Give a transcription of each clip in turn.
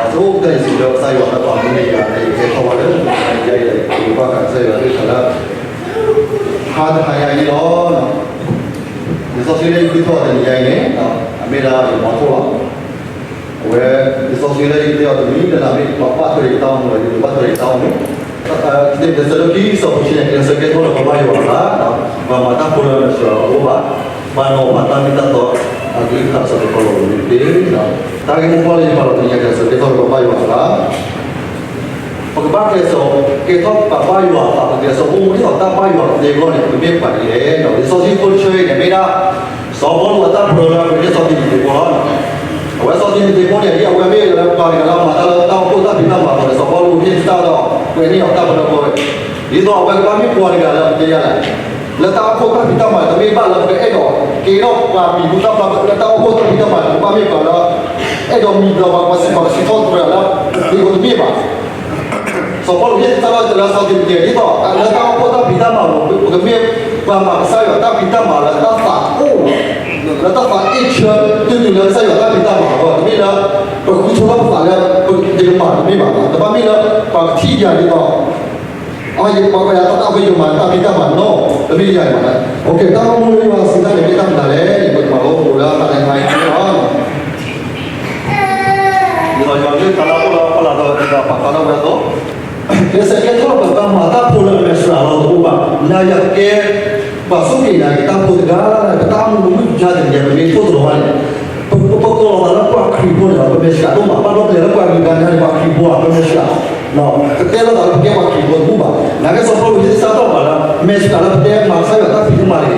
အဆိကတၢၢ်ယစံးဘျုးကစၢ်ယွၤလၢပှၤမူန့ၢ်ယၤ ယကဲထီၣ်ဝဲလၢ ယၤအံၤ ယဘၣ်ဃးကစၢ်ယွၤလၢထးလၢ ဟါတဟါညါအံၤလီၤ. လံာ်စီဆှံလၢယဃုထၢအီၤတနံၤညါအံၤန့ၣ် အမ့ၢ်ဒၣ်ယမီၤထိၣ်လီၤ. အဝဲ လံာ်စီဆှံလၢယတဲအီၤတမံၤလၢ်လၢ် မ့ၢ်ပှၤဘၣ်ထွဲဒီးယတၢ်အိၣ်မူလီၤ, ယဘၣ်ထွဲဒီးယတၢ်အိၣ်မူ တစၢလၢခံ စီၤပီဆံန့ၣ် ကစၢၢ်ကဲထီၣ်လၢပှၤဘၣ်ယွၤအသး, ပှၤမၤတၢ်ဖိလၢအမဲာ်ဆှးအီၤတအိၣ်ဘၣ်, ဘၣ်နီၣ်ပှၤတၢ်မ့ၢ်တၢ်တီ အကလုၢ်ကထါစီၤပီလူးန့ၣ်တက့ၢ်. တၢ်ဂ့ၢ်မိၢ်ပှၢ်လၢယဖးလီၤတနံၤညါ ကစၢၢ်ကဲထီၣ်လၢပှၤဘၣ်ယွၤအသး ပကဘၣ်ကျဲးစၢးကဲထီၣ်ပှၤဘၣ်ယွၤအသး, ပကကျဲးစၢးအိၣ်မူဒ်သိးတၢ်ဘၣ်ယွၤသ့အဂီၢ်န့ၣ် ပမ့ၢ်ပှၤဒ်လဲၣ်. လံာ်စီဆှံဖိတဆၢအံၤန့ၣ် မ့ၢ်ဒၣ် စီၤပီလူးအတၢ်ပရၢလၢအပှဲၤန့ၢ်စီၤတံၤမသ့းဖိလီၤ. အဝဲစီၤတံၤမသ့းဖိန့ၣ် ဒ်အဝဲမ့ၢ်လၢပှၤတဂၤလၢအမၤတၢ်လၢတၢ်အိၣ်ဖှိၣ်တၢ်ဖံးတၢ်မၤအဃိန့ၣ် စီၤပီလူးဟ့ၣ်စၢ်ဒီး ပှဲၤန့ၢ်အီၤတၢ်ပရၢဖိဝဲ, ဒ်သိးအဝဲကဘၣ်မ့ၢ်ပှၤတဂၤလၢပတဲယၤလဲၣ် လၢတၢ်အိၣ်ဖှိၣ်တၢ်ဖံးတၢ်မၤ တမ့ၢ်ဘၣ်လၢပကအဲၣ်ဒိးကဲထီၣ်ပှၤမံၤဟူသၣ်ဖျါလၢတၢ်အိၣ်ဖှိၣ်တၢ်ဖံးတၢ်မၤန့ၣ် ပကဘၣ်မ့ၢ်ပှၤလၢ အဲၣ်ဒိးမံၤဒီးပှၤ ပှၤစံးပှၤစံးထီၣ်ပတြၢၤလၢ ဒ်သိးတမ့ၢ်ဘၣ်. စီၤပီလူးဟ့ၣ်စၢ်ထီၣ်လၢစီၤတံၤမသ့း ဒ်သိးလၢတၢ်အိၣ်ဖှိၣ်တၢ်ဖံးတၢ်မၤအပူၤ ပကမ့ၢ်ပှၤမၤကစၢ်ယွၤတၢ်ဖံးတၢ်မၤလၢတၢ်သးအိၣ်လီၤ. လၢတၢ်သးအ့ၣ်ဆၢ တုၤတုၤလၢကစၢ်ယွၤတၢ်ဖံးတၢ်မၤအဂီၢ် တမ့ၢ်လၢ ပဃုထၢထီၣ်ပသးလၢ ပကမၤတမ့ၢ်ဘၣ်, တဘၣ်မ့ၢ်လၢ ပှၤကထံၣ်ယၤဒ်သိး အယပှၤကယၤတၢ်သးဝဲယမၤတၢ်ဖံးတၢ်မၤနီၤ တမ့ၢ်ယၤအံၤဘၣ်. တၢ်အိၣ်မူလၢယွၤစံးတၢ်န့ၣ် မ့ၢ်တၢ်မနုၤလဲၣ်န့ၣ် ပကမၤလိသကိးလၢအသးလၢအဂ့ၤန့ၣ်လီၤ. ဒ်သိးယွၤလၢသးလၢအအိၣ်လၢအဖီလာ်ဒီး ဒ်သိးပာ်ဖျါထီၣ်ဝဲအသိး ကစၢ်ကဲထီၣ်လၢပှၤဘၣ်မၤတၢ်ဖိလၢအမဲာ်ဆှးလီၤတအိၣ်ဘၣ်, နၤယၤကဲ ပှၤစူၢ်က့ၤနာ်က့ၤတၢ်ဖိတဂၤလၢ်လၢ် ပတၢ်အိၣ်မူမုၢ်ကယၤတနံၤ ပမ့ၢ်ထိၣ်သတြီၤဘၣ်န့ၣ် ပကိးလီၤသးလၢပှၤခရံာ်ဖိန့ၣ်လီၤ. ပမဲာ်ဆှးဒိၣ်မး ဘၣ်ဘျီပလဲၤလၢပှၤဂုၤပှၤဂၤန့ၣ် ပှၤခရံာ်ဖိဧါ ပမဲာ်ဆှး ပတဲလီၤသးလၢပကဲပှၤခရံာ်ဖိတဘူၣ်ဘၣ်. နာ်က့စီၤပီလူးဟ့ၣ်စၢ်တီၢ်ပှၤလၢ မဲာ်ဆှးလၢပတဲမၤကစၢ်ယွၤတၢ်ဖံးတၢ်မၤတဂ့ၤ,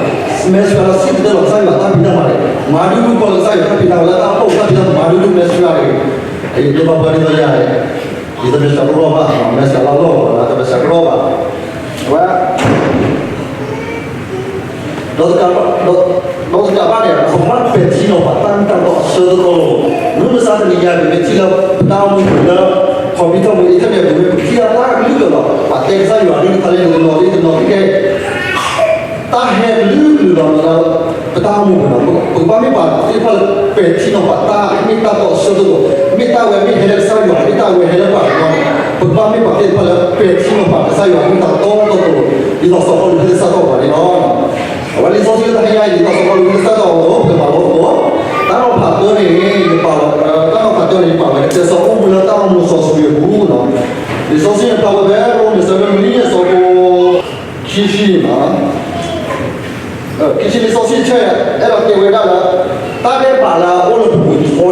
မဲာ်ဆှးလၢစံၣ်တဲၤတဲလီၤကစၢ်ယွၤတၢ်ဖံးတၢ်မၤတဂ့ၤ, မၤဒူဒူကီလၢကစၢ်ယွၤတၢ်ဖံးတၢ်မၤလၢတၢ်အိၣ်ဖှိၣ်တၢ်ဖံးတၢ်မၤ မၤဒူဒူမဲာ်ဆှးတဂ့ၤ, ယတဲဘၣ်ပှၤဒ်သိးယၤန့ၣ် ယတမဲာ်ဆှးကရီဘၣ်, မဲာ်ဆှးလၢလီၢ်လီၤ တမဲာ်ဆှးကရီဘၣ်. အဝဲ ဒီးတကးဘၣ် ဒီးတကးဘၣ်န့ၣ် ပကဘၣ်ပဲာ်ထံနီၤဖးတၢ်မ့ၢ်တၢ်တီအဆၢကတီၢ်လီၤ. မုၢ်မဆါတနံၤညါ ပမ့ၢ်ထံၣ်လၢပတၢ်အိၣ်မူပူၤလၢ ခီပံထီၣ်မူ အံၤထဲန့ၣ် ပမ့ၢ်ပထံၣ်လၢတၢ်ကလုာ်ကလုာ်လီၤ. ပှၤတဲကစၢ်ယွၤဒ်တခါလၢတနီၤဒ်တနီၤကဲ တၢ်ဟဲကလုာ်ကလုာ်လီၤလၢ ပတၢ်အိၣ်မူပူၤလီၤ. ပကဘၣ်မ့ၢ်ပှၤသ့ၣ်တဖၣ်လၢပဲာ်ထံနီၤဖးတၢ်မ့ၢ်တၢ်တီအဆၢကတီၢ်, မ့ၢ်တၢ်ဝဲမ့ၢ်ဟဲလၢကစၢ်ယွၤ မ့ၢ်တၢ်ဝဲဟဲလၢပှၤကညီန့ၣ် ပကဘၣ်မ့ၢ်ပှၤသ့ၣ်တဖၣ်လၢပဲာ်ထံနီၤဖးကစၢ်ယွၤမ့ၢ်တၢ်တီတီတီတီ ဒ်သိးစီၤပီလူးဟ့ၣ်စၢ်တီၢ်ပှၤန့ၣ်လီၤ. အဝဲလံာ်စီဆှံတဟါညါအံၤ ဒ်သိးစီၤပီလူးဟ့ၣ်စၢ်တီၢ်ပှၤလီၤ ပကမၤလိသကိး တၢ်နီၤဖးတၢန့ၣ် ယပာ်လီၤ တၢ်နီၤဖးတၢန့ၣ် ယပာ်ဝဲ ကစၢ်စီၤအိၣ်မူလၢတၢ်အိၣ်မူစီဆှံအပူၤလီၤ. လံာ်စီဆှံန့ၣ် ဖးဝဲဖဲ ရိမ့ၤ ဆၢဒိၣ်လွံၢ် အဆၢဖိ ခံဆံန့ၣ်လီၤ. ခံဆံ လံာ်စီဆှံတဆၢ အဲၣ်ဒိးတဲဝဲဒၣ်လၢ တၢ်ဒဲးဘးလၢအအိၣ်လၢပပူၤထီဒါပှၤ,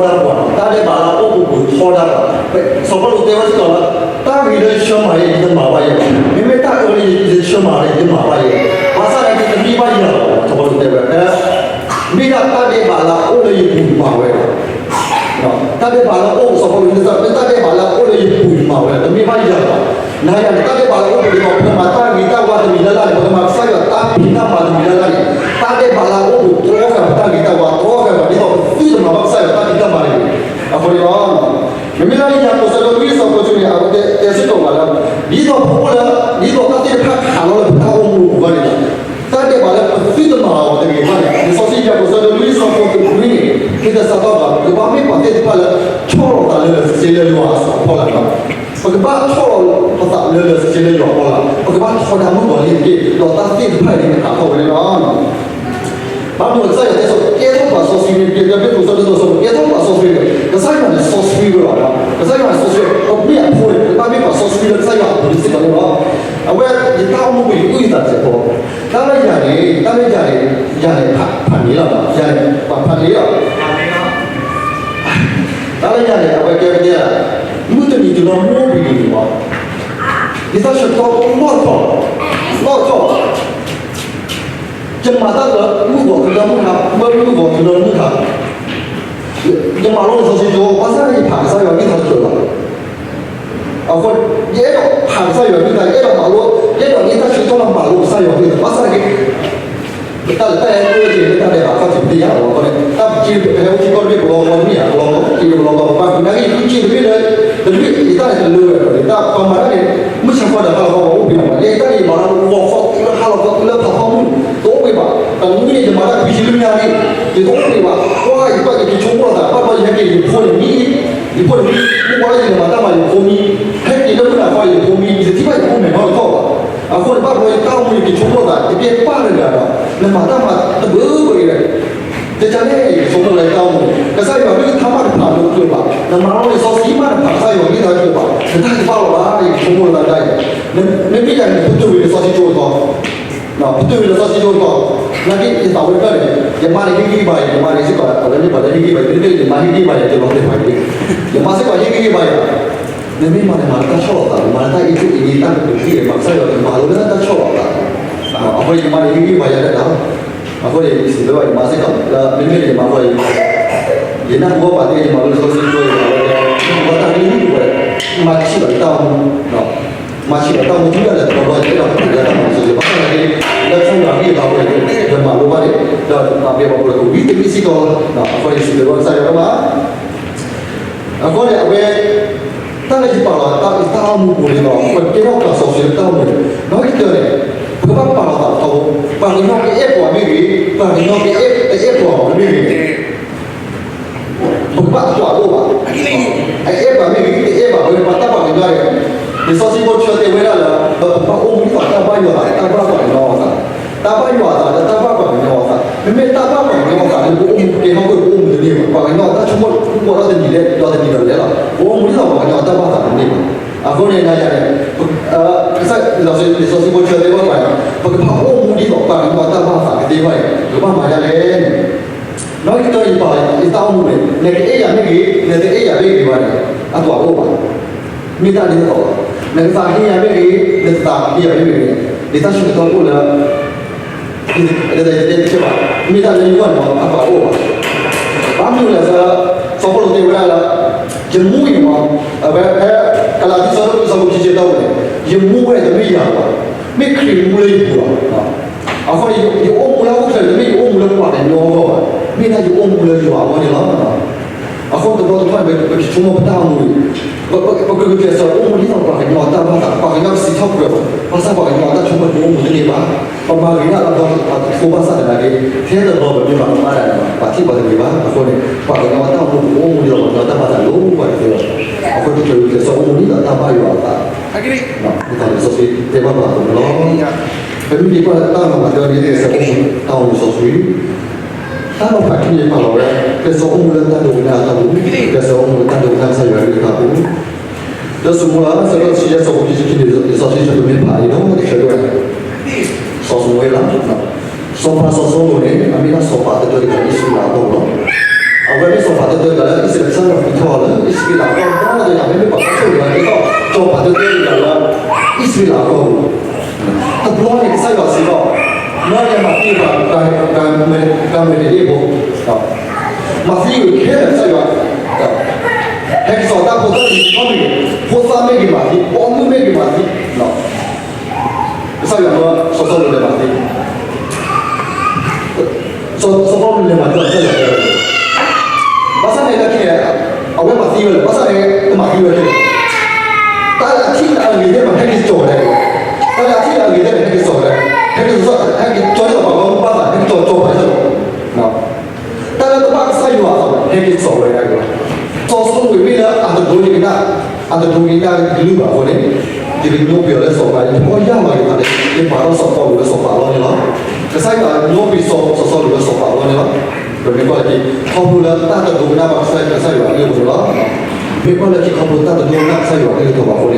တၢ်ဒဲးဘးလၢအအိၣ်လၢပပူၤထီဒါပှၤ, စီၤပီလူးတဲဝဲစ့ၢ်ကီးလၢ တၢ်ဂ့ၤလၢယဆၢမၤအံၤ ယတမၤဘၣ်ယဲ, မ့မ့ၢ်တၢ်အၢလၢယဆၢမၤအံၤ ယတမၤဘၣ်ယဲ, ဘၣ်ဆၣ်သနာ်က့ တမ့ၢ်ဘၣ်ယၤလီၤ. စီၤပီလူးတဲဝဲ မ့ၢ်ဒၣ်တၢ်ဒဲးဘးလၢအအိၣ်လၢယပူၤမၤဝဲလီၤ. တၢ်ဒဲးဘးလၢအအိၣ် စီၤပီလူးတဲ မ့ၢ်တၢ်ဒဲးဘးလၢအအိၣ်လၢယပူၤမၤဝဲလီၤ, တမ့ၢ်ဘၣ်ယၤလီၤ. နၤယၤန့ၣ် တၢ်ဒဲးဘးလၢအအိၣ်ပူၤဒ်သိး ပကမၤတၢ်ဂ့ၤတၢ်ဝါတမံၤလၢ်လၢ်န့ၣ်, ပကမၤကစၢ်ယွၤတၢ်ဖံးတၢ်မၤတမံၤလၢ်လၢ်န့ၣ်, တၢ်ဒဲးဘးလၢအအိၣ်ပူၤ တြီဃာ်ပတၢ်ဂ့ၤတၢ်ဝါ တြီဃာ်ပှၤဒ်သိးပသုတမၤဘၣ်ကစၢ်ယွၤတၢ်ဖံးတၢ်မၤတဂ့ၤ. အဃိန့ၣ်လီၤ. မ့မ့ၢ်လၢယၤကိာ်ဆၢဒိၣ်လွံၢ် အဆၢဖိတဆံန့ၣ် အဝဲတဲစ့ၢ်ကီးပှၤလၢ ဒ်သိးပအိၣ်လၢ ဒ်သိးတၢ်သ့ၣ်တဖၣ်ခးလီၤလၢပတၢ်အိၣ်မူအပူၤဘၣ်န့ၣ်လီၤ. တၢ်ဒဲးဘးလၢပသုတမၤအီၤတဂ့ၤဘၣ်န့ၣ် လံာ်စီဆှံယၤကိာ်ဆၢဒိၣ်လွံၢ် အဆၢဖိတဆံလွံၢ်န့ၣ် ဟ့ၣ်စၢ်တီၢ်ပှၤ ပကဘၣ်မ့ၢ်ပှၤသ့ၣ်တဖၣ်လၢ ဆီၣ်လီၤသးလၢလၢာ်စ့လၢယွၤအစီၤအဖီလာ်လီၤ. ပကဘၣ်ဆီၣ်လီၤပသးလၢလၢာ်စ့လၢယွၤအဖီလာ်, ပကဘၣ်ထီဒါမုၢ်ကီၤလံၢ်တက့ၢ်, ဒီးတၢ်သ့ၣ်တဖၣ်အံၤန့ၣ် ကဟးထီၣ်ဝဲန့ၣ်လီၤ. ဘၣ်မနုၤကစၢ်ယွၤတဲဆိ ကဲထီၣ်ပှၤစီဆှံန့ၣ် ကဲထီၣ်ပှၤစီဆှံ, ကဲထီၣ်ပှၤစီဆှံန့ၣ် ကစၢ်ယွၤန့ၣ်စီဆှံဝဲလီၤ. ကစၢ်ယွၤန့ၣ်စီဆှံ, ပမ့ၢ်အဖိန့ၣ် ပဘၣ်မ့ၢ်ပှၤစီဆှံလၢကစၢ်ယွၤအပူၤစ့ၢ်ကီးန့ၣ်လီၤ. အဝဲယတၢ်အိၣ်မူပူၤ ယအုၣ်ယသးစဲးဖိ, တၢ်လၢယၤန့ၣ် တၢ်လၢယၤန့ၣ် ယၤန့ၣ် ဖးန့ၢ်လီၤ, ယၤန့ၣ် ပှၤဖးန့ၢ်လီၤ. တၢ်လၢယၤန့ၣ် အဝဲကဲကဲ မုၢ်တနံၤတုၤလီၤမုၢ်ဝံၤတနံၤလီၤ. ယတၢ်ဆၢကတီၢ်လီၢ်ထီၣ်, လီၢ်ထီၣ် ယမၤတၢ်လၢမုၢ်ဂီၤတုၤလၢမုၢ်ဟါ, မုၢ်ဂီၤတုၤလၢမုၢ်ဟါ, ယမၤလိလံာ်စီဆှံကၠိ ဘၣ်ဆၣ်ယဖးကစၢ်ယွၤကလုၢ်ကထါတကၢၤဘၣ်. အဃိ ယအဲၣ်ဒိးဖးကစၢ်ယွၤကလုၢ်ကထါ, ယအဲၣ်ဒိးမၤလိ, ယအဲၣ်ဒိးန့ၢ်တၢ်ဆၢကတီၢ်လၢမၤလိကစၢ်ယွၤကလုၢ်ကထါ, ဘၣ်ဆၣ်က့ တၢ်လၢတၢ်အဲၣ်ကလုၢ်ကထါ တၢ်ဒဲးဘးခီၣ်ထံးတသ့ၣ်ညါအဃိန့ၣ် တၢ်ပက့ပဟဲအိၣ်ထံကီၢ်တဘ့ၣ် ပလီၤဂီၤတမ့ၢ်ဧါ, ပလီၤဂီၤ, က့ပလီၤဂီၤ ပဘၣ်ကွၢ်နာ်က့ ယဃုက့တဘ့ၣ်လၢ တဘ့ၣ် ယတၢ်န့ၣ်တလၢဝဲဒီး ယတၢ်ပှၤမၤတၢ်န့ၣ် မုၢ်ဆါခီဒၣ်ခါလီၤခီ ပှၤအိၣ်ဘှံးအီၤဘၣ်, ယတၢ်န့ၣ်ယမၤတၢ်ဂီၤခီတုၤလၢဟါလီၤခီ တုၤလၢဖးဖီမုၢ် တအိၣ်ဘှံးဘၣ်, တနွံန့ၣ် ယမၤတၢ်ခွံဆံလွံၢ်ညါန့ၣ် ယတအိၣ်ဘှံးဘၣ်, ပှၤယကွၢ်ယက့ၤဆိကမိၣ်လီၤသး ဘၣ်ဘျီယဟဲက့ၤယဖိန့ၣ်မံ ယဖိတမံၤ မ့ၢ်ဝဲယလဲၤမၤတၢ်မၤယဖိမံ, ဟဲက့ၤလၢမုၢ်နၤခီယဖိမံ, ယတထံၣ်ဘၣ်ယဖိမဲာ်နီတခီဘၣ်. အဃိန့ၣ် ဘၣ်ဘျီယတၢ်အိၣ်မူန့ၣ် က့ၤဆိကမိၣ်သး ယကဲပၢ်တဂၤဒီး နမၤတၢ်မၤတဘၣ်ဘၣ်အံၤဒီး ကကန့ၣ် ယကဆိကမိၣ်လၢယတၢ်အိၣ်မူန့ၣ် ကစၢ်ယွၤကလုၢ်ကထါမးတဖးလၢကျၢၤဘၣ်, နမၤလီၤလံာ်စီဆှံမးတဖး ကစၢ်ယွၤကလုၢ်ကထါကျၢၤဘၣ်, နတၢ်တဘၣ်လီၤဘၣ် ယကဆိကမိၣ်လၢတၢ်အံၤ. မ့မ့ၢ်ယၤန့ၣ် ပတုာ်ဝံၤလၢစီဆှံကၠိအသီ ပတုာ်ဝံၤလၢစီဆှံကၠိအသီ, နာ်က့ယသးဝဲတဖျၢၣ်န့ၣ် ယမါန့ၣ်ဟ့ၣ်ဂံၢ်ဘါယၤ, ယမါန့ၣ်စ့ၢ်ကီး အဝဲမ့ၢ်ပှၤလၢဟ့ၣ်ဂံၢ်ဘါယၤ, မ့မ့ၢ်ယမါဟ့ၣ်ဂံၢ်ဘါယၤ ယလီၤတဲာ်ပှၤန့ၣ်, ယမါစ့ၢ်ကီးဟ့ၣ်ဂံၢ်ဘါယၤ, နမ့ၢ်မၤန့ၣ် မၤလၢတၢ်ဆီၣ်လီၤသး, မၤလၢတၢ်အ့ၣ်တူၣ်အ့ၣ်လံ တၢ်ကပူၤကံၢ် မၤကစၢ်ယွၤကမၤလိလၢတၢ်ဆီၣ်လီၤသး. အဃိန့ၣ် ယမါန့ၣ်ဟ့ၣ်ဂံၢ်ဘါယၤတၢ်ဒီး အဃိန့ၣ် ယစံးဘျုးဘၣ်ယမါစ့ၢ်ကီး, မ့မ့ၢ်ယမါအဃိ ယနၢ်ဟူဘၣ်ပှၤသ့ၣ် ယမၤလိလံာ်စီဆှံကၠိ ယမၤလိလံာ်စီဆှံကၠိ မၤထံၣ်ဘၣ်ယတၢ်အိၣ်မူ, မၤထံၣ်ဘၣ်တၢ်အိၣ်မူထူယၤလဲၣ်တဘျီဘျီ ယအဲၣ်ဒိးပာ်ဖျါတၢ်မၤလိစီဆှံ ဘၣ်ဆၣ်သနာ်က့ လၢကစၢ်ယွၤအဂံၢ်အဘါအဃိန့ၣ် ယမၤလိဘၣ်န့ၣ် ဒီးပာ်ဘၣ်ပှၤကဝံတမံၤစ့ၢ်ကီးလီၤ. အဃိန့ၣ် ယစံးဘျုးဘၣ်ကစၢ်ယွၤဒိၣ်မး အဃိန့ၣ် အဝဲ တၢ်လၢယပာ်လီၤတၢ်အုၣ်တၢ်အီၣ်မူပူၤန့ၣ်ဒီး ပကဲထီၣ်ပှၤစီဆှံလၢတၢ်အိၣ်မူန့ၣ် နီၢ်ကတၢၢ်န့ၣ် ပကဘၣ်ပာ်လီၤသးထီဘိ, ပှၤကညီကအဲၣ်ပှၤမ့ၢ်ဂ့ၤ, ပှၤကညီကအဲၣ်တအဲၣ်ပှၤမ့ၢ်ဂ့ၤန့ၣ် ပကဘၣ်အသွၣ်တအိၣ်ဘၣ်. အအဲၣ်ပှၤမ့ၢ်ဂ့ၤ, တအဲၣ်ဘၣ်ဝဲ ပှၤတၢ်ပှၤကညီန့ၣ် လံာ်စီဆှံဖိဆၢတဲဝဲဒၣ်လၢ ပကဘၣ်အိၣ်မူဒ်သိးတၢ်ဘၣ်ယွၤအသး, တၢ်ဘၣ်ပှၤကညီအသး, တၢ်ဘၣ်ယွၤအသးလၢတၢ်ဘၣ်ပှၤကညီအသး, မ့မ့ၢ်တၢ်ဘၣ်ပှၤကညီအသးလၢပအိၣ်မူကဲထီၣ်က့ၤ ပအိၣ်မူတန့ၢ်ဘၣ်. ပှၤကညီအတၢ်ဆိကမိၣ် အိၣ်ဒီးတနံၤဒီးတနံၤဒီးလဲၤလီၤ, ပအိၣ်မူဒ်သိးပှၤကညီအတၢ်ဘၣ်သးတန့ၢ်ဘၣ်. အဃိန့ၣ် နၤယၤန့ၣ် ကစၢ်လံာ်စီဆှံဖိဆၢတဲဝဲဒၣ် ပကဘၣ်အိၣ်မူဒ်သိးပှၤကညီအတၢ်ဘၣ်သးကသ့ဘၣ်န့ၣ် ပကဘၣ်မၤဒ်လဲၣ်န့ၣ် နီၢ်ကတၢၢ်ယပာ်လီၤယတၢ်အိၣ်မူန့ၣ် နကအဲၣ်ယၤမ့ၢ်ဂ့ၤ, နတအဲၣ်ယၤမ့ၢ်ဂ့ၤဘၣ်န့ၣ် အသွၣ်တအိၣ်ဘၣ်. မ့ၢ်တၢ်ဒ်သိးသိးလီၤ. နကသးဟ့ယၤမ့ၢ်ဂ့ၤ, နတသးဟ့ယၤမ့ၢ်ဂ့ၤန့ၣ် ယတၢ်ဆၢကတီၢ်အိၣ်လၢ တတဲတဘၣ်, မ့ၢ်တၢ်လၢယဂီၢ်န့ၣ်မ့ၢ် အသွၣ်တအိၣ်ဘၣ်. ဘၣ်မနုၤလဲၣ်, စီၤပီလူးတဲဝဲဒၣ်လၢ ယမူအံၤန့ၣ်မ့ၢ် အဝဲဖဲ ကလၤတံ အဆၢဒိၣ်လွံၢ် အဆၢဖိခံဆံတၢ်န့ၣ် ယမူဝဲတမ့ၢ်ယၤဘၣ်, မ့ၢ်ခရံာ်မူလၢယပူၤလီၤ. အဃိန့ၣ် ယအိၣ်မူလၢဟီၣ်ခိၣ်ချၢန့ၣ် တမ့ၢ်ယအိၣ်မူလၢပှၤကညီအဂီၢ်ဘၣ်, မ့ၢ်ဒၣ်ယအိၣ်မူလၢယွၤအဂီၢ်န့ၣ်လီၤ. အဃိတဘျီတခီၣ်န့ၣ် ပကဆိကမိၣ်ပတၢ်အိၣ်မူန့ၣ် ပကဂုာ်ကျဲးစၢးအိၣ်မူဒ်သိးပှၤကညီအတၢ်ဘၣ်သး, ပှၤကညီကစံးထီၣ်ပတြၢၤဘၣ်, ဘၣ်ဆၣ်ပှၤကညီအတၢ်ဆိကမိၣ်န့ၣ် ပအိၣ်မူတန့ၢ်ဘၣ်. ပမၤဂ့ၤဒၣ်လၢအသီအဃိဘၣ်ဆၣ်သနာ်က့ ထဲတဘျီပမ့ၢ်မၤကမၣ်ဒၣ်န့ၣ် ပှၤထံၣ်ပှၤတဂ့ၤဘၣ်. အဃိန့ၣ် ပှၤကညီအတၢ်အိၣ်မူ ပအိၣ်မူဒ်သိးပှၤကညီတၢ်ဘၣ်သးလီၤ ပှၤတဂ့ၤဘၣ်. အဃိန့ၣ် ပကဂုာ်ကျဲးစၢးအိၣ်မူဒ်သိးတၢ်ဘၣ်ယွၤအသး ဒ်သိးလံာ်စီဆှံတဲဘၣ်ပှၤအသိးန့ၣ်လီၤ. ပမ့ၢ်က့ၤကွၢ်တၢ်မၤတၢ်န့ၣ် ကျဲးစၢးအိၣ်မူတၢ်အိၣ်မူစီဆှံ တၢ်လီၢ်ဖးခံန့ၣ်ပာ်လီၤဝဲ ကျဲးစၢးအိၣ်မူလၢတၢ်ဒိကနၣ်အတၢ်ပူၤ, ကျဲးစၢးအိၣ်မူလၢတၢ်ဒိကနၣ်ကစၢ်ယွၤအကလုၢ်ကထါအပူၤ. လၢစမူလၢ အဆၢဒိၣ်တဆံယဲၢ် အဆၢဖိခံဆံခံန့ၣ် လံာ်စီဆှံတမ့ၢ်ဖးအံၤဒီး တဆၢဒိၣ်ဝဲ စီၤၡမူၤအ့လး စီၤပၤစီၤစီလူးန့ၣ် အမ့ၢ်ဒၣ်စီၤပၤတၢတၢတဂၤလၢအံၣ်စရ့လးအကီၢ်ပူၤလီၤ. အဝဲမ့ၢ်စီၤပၤတၢတၢတဂၤလၢအံၣ်စရ့လး ကစၢ်ယွၤဃုထၢအီၤလၢအံၣ်စရ့လးအကီၢ်ပူၤ, အဝဲမ့ၢ်ပှၤကဆိၣ်ဂ့ၤဝဲဒၣ် စီၤပၤတၢတၢတဂၤလၢအံၣ်စရ့လးအကီၢ်ပူၤ. တဘျီန့ၣ် ကစၢ်ယွၤစံးထီၣ်, မ့ၢ်လဲၤမၤသံပှၤ ကၤမနၤအ့ဖိ, မၤသံဝဲခဲလၢာ် ကစၢ်ယွၤ ဟဲက့ၤစိာ်တၢ်ဖိသၣ်တမံၤမ့ၢ်ဂ့ၤ, ဖိသၣ်မ့ၢ်ဂ့ၤမၤသံ, ပိာ်မုၣ်မ့ၢ်ဂ့ၤမၤသံ. ကစၢ်ယွၤမၢစီၤစီလူးလဲၤမၤသံ, စီၤစီလူးလဲၤမၤသံ ကစၢ်ယွၤတဲဝဲ, ဘၣ်ဆၣ်န့ၣ်လၢခံန့ၣ် အဝဲမၤသံဝဲလၢ ဘၣ်ဆၣ်န့ၣ် တမၤသံဝဲခဲလၢာ်, တၢ်လၢအထံၣ်လၢအဂ့ၤသ့ၣ်တဖၣ် ဟဲက့ၤစိာ်ဝဲဒၣ်, တၢ်လၢအထံၣ်လၢအဂ့ၤသ့ၣ်တဖၣ် ဟဲက့ၤစိာ်ဝဲဒၣ်, ဟဲက့ၤစိာ်, ဟဲက့ၤစိာ်ဒ်သိးပှၤဂီၢ်မုၢ်ဘၣ်သး ဟဲက့ၤစိာ်စိာ်ပှၤဂီၢ်မုၢ်ဘၣ်သး တၢ်လၢတဘၣ်ကစၢ်ယွၤအသး ဟဲက့ၤစိာ်ဝဲဒၣ်က့ၤလီၤ. စီၤစီလူးမ့ၢ်လၢအတဒိကနၣ်, အတဒိကနၣ်ကလုၢ်ဘၣ်အဃိန့ၣ်, ယကညိကွံာ်အီၤလၢစီၤပၤ, ယတဘီၣ်ယၢ်လီၤက့ၤသးလၢ ယပာ်ထီၣ်စီၤပီလူးလၢစီၤပၤအလီၢ်န့ၣ်လီၤ. ကစၢ်ယွၤညိကွံာ်စီၤစီလူးလၢစီၤပၤအလီၢ်န့ၣ်လီၤ. ပမ့ၢ်ကွၢ်လၢခံ ခီဖျိလၢတၢ်တဒိကနၣ်ဘၣ်ကစၢ်ယွၤအကလုၢ်အဃိန့ၣ်လီၤ. မ့ၢ်ကွၢ်လၢခံ ခီဖျိတၢ်တဒိကနၣ်ကစၢ်ယွၤအကလုၢ်အဃိဘၣ်အဃိန့ၣ်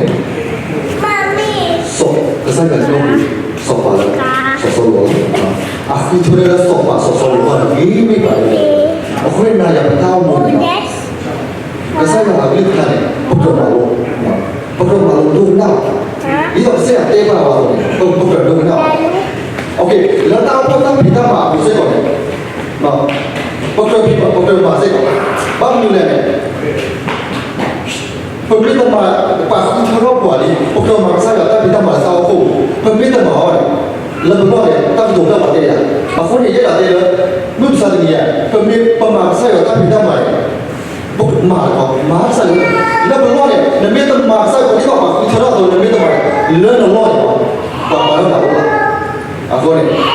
စီၤ, ကစၢ်ယွၤညိကွံာ်စီၤပၤလၢစီၤစီလူးလီၤ. အဃုထၢလၢစီၤပၤစီၤစီလူးအဂီၢ်န့ၣ် ဂ့ၤမ့ၢ်ဘၣ်န့ၣ်, အဃိန့ၣ် နၤယၤပတၢ်အိၣ်မူန့ၣ်လီၤ. ကစၢ်ယွၤအကလုၢ်ကထါန့ၣ် ပကြၢးမၤလိ, ပကြၢးမၤလိဒိကနၣ်ဘၣ်, ဒ်သိးကစၢ်ယွၤတဲဘၣ်ပှၤအသိးန့ၣ် ပကြၢးဒိကနၣ်ဘၣ်. လၢတၢ်အိၣ်ဖှိၣ်တၢ်ဖံးတၢ်မၤအပူၤစ့ၢ်ကီးန့ၣ် ပကြၢးဖံးဘၣ် ပကြၢးမၤစ့ၢ်ကီး, ဘၣ်မနုၤလဲၣ်န့ၣ် ပမ့ၢ်တမၤ, ပာ်ဃုထၢထီၣ်ပှၤလံ, ပကြၢးမၤကစၢ်ယွၤတၢ်ဖံးတၢ်မၤလၢတၢ်အိၣ်ဖှိၣ်ပူၤ, ပမ့ၢ်တမၤအီၤန့ၣ် လၢပဂီၢ်န့ၣ် တၢ်ကတိၤဖျၢၣ်ပှၤတဲယၤ, အဃိန့ၣ် ယဲဒၣ်တဲလၢ မုၢ်မဆါတနံၤအံၤ ပမ့ၢ်ပမၤကစၢ်ယွၤတၢ်ဖံးတၢ်မၤန့ၣ် ပမၤတခီ မၤကစၢ်ယွၤ, လၢပဂီၢ်န့ၣ် နမ့ၢ်တမၤကစၢ်ယွၤဒ်သိးပှၤဃုထၢထီၣ်အသိး နမ့ၢ်တမၤန့ၣ် လၢနလီၢ်န့ၣ် ပှၤမၤလၢနအိၣ်လီၤ. အဃိန့ၣ် ဒ်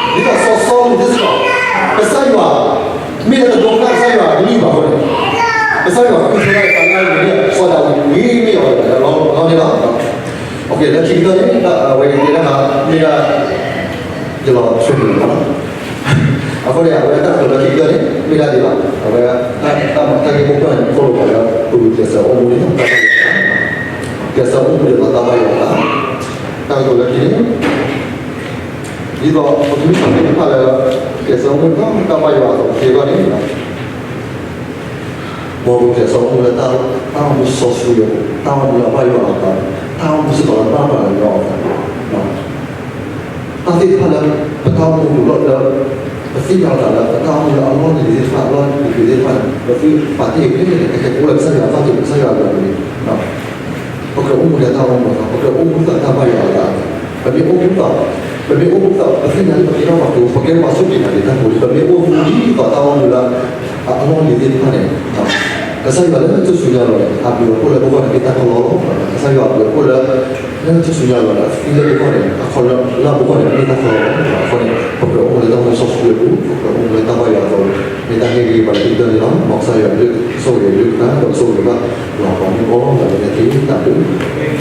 သိးစီၤစီလူးသ့ၣ်စ့ၢ်ကီး ကစၢ်ယွၤ မ့ၢ်လၢတဒိကနၣ်ကစၢ်ယွၤအကလုၢ်ဘၣ်အဃိန့ၣ် ကစၢ်ယွၤဃုထၢထီၣ်အသးလၢအဂ့ၤန့ၣ် လီၤလီၤန့ၣ်လီၤ. လၢခံကတၢၢ်န့ၣ် အဝဲကဲဒၣ်မ့ၢ်ဒၣ် ယလီၤဆိမ့ၢ်လီၤ. အဃိန့ၣ် အဝဲတၢ်ကတိၤလၢခံကတၢၢ်န့ၣ် မ့ၢ်ဒၣ်ဒ်လီၤ. အဝဲတၢ်မၤတၢ်ဂ့ၢ်မိၢ်ပှၢ်န့ၣ် သိၣ်လိပှၤလၢ ပကကျဲးစၢးအိၣ်မူန့ၣ် ကျဲးစၢးအိၣ်မူဒ်သိးတၢ်ဘၣ်ယွၤအသး. တၢ်ကတိၤလၢခံန့ၣ် ဒ်သိးပကမ့ၢ်ပှၤသ့ၣ်တဖၣ်လၢ ကျဲးစၢးအိၣ်မူဒ်သိးတၢ်ဘၣ်ယွၤအသးသ့အဂီၢ်န့ၣ် မ်ပကကျဲးစၢးအိၣ်မူလၢ တၢ်အိၣ်မူစီဆှံအပူၤ, တၢ်အိၣ်မူလၢအဘၣ်ယွၤအသး, တၢ်အိၣ်မူစ့ၢ်ကီးလၢဘၣ်ပှၤကညီအသး, တၢ်သ့ၣ်တဖၣ်လၢ ပတၢ်အိၣ်မူပူၤလီၤလၢ ပသ့ၣ်ညါလီၤသးလၢ ပတၢ်အိၣ်မူလၢအလီၢ်လံၤသ့ၣ်တဖၣ် အလီၢ်လံၤသ့ၣ်တဖၣ်န့ၣ် ပသုပာ်တ့ၢ်အီၤဖဲလဲၣ်န့ၣ် ကဟဲကအိၣ်လၢကစၢ်ယွၤအဘၣ်သ့ၣ် ကစၢ်ယွၤအဘျုးအဖှိၣ်န့ၣ် ပကအိၣ်မူလၢတၢ်အိၣ်မူအသး, ပကအိၣ်မူလၢတၢ်ဘၣ်ယွၤအသး, ပမ့ၢ်အိၣ်မူသး, ပမ့ၢ်အိၣ်မူသး ပသ့ၣ်ညါလၢပကဲထီၣ်ပှၤကညီ ပကဲပှၤစူၢ်က့ၤနာ်က့ၤတၢ်ဖိလံၤ ပမ့ၢ်အိၣ်မူဒ်သိးတၢ်အိၣ်မူလၢ အလီၢ်လံၤသ့ၣ်တဖၣ်န့ၣ် ကစၢ်ယွၤလၢထူၣ်စုညါလီၤန့ၣ် အဘျုးအဖှိၣ်လၢပဂီၢ်န့ၣ် မ့ၢ်တၢ်ကလီလီၤ. ကစၢ်ယွၤအဘျုးအဖှိၣ်လၢ လၢထူၣ်စုညါလီၤန့ၣ် အသံလၢပဂီၢ်န့ၣ် အခီလၢပဂီၢ်န့ၣ် မ့ၢ်တၢ်ကလီလီၤ. အဃိန့ၣ် ပကအိၣ်မူလၢတၢ်အိၣ်မူစီဆှံအပူၤ, ပကအိၣ်မူလၢတၢ်ဘၣ်ယွၤအသး, မ့ၢ်တၢ်ဟ့ၣ်ဂံၢ်ဘါလၢခံကတၢၢ်န့ၣ်လီၤ. မ်ကစၢ်ယွၤဆိၣ်ဂ့ၤအကလုၢ်ကထါ ဒီးဆိၣ်ဂ့ၤဘၣ် ပှၤမုၢ်အီၣ်လၢအဝဲသ့ၣ်တၢ်ဘျုး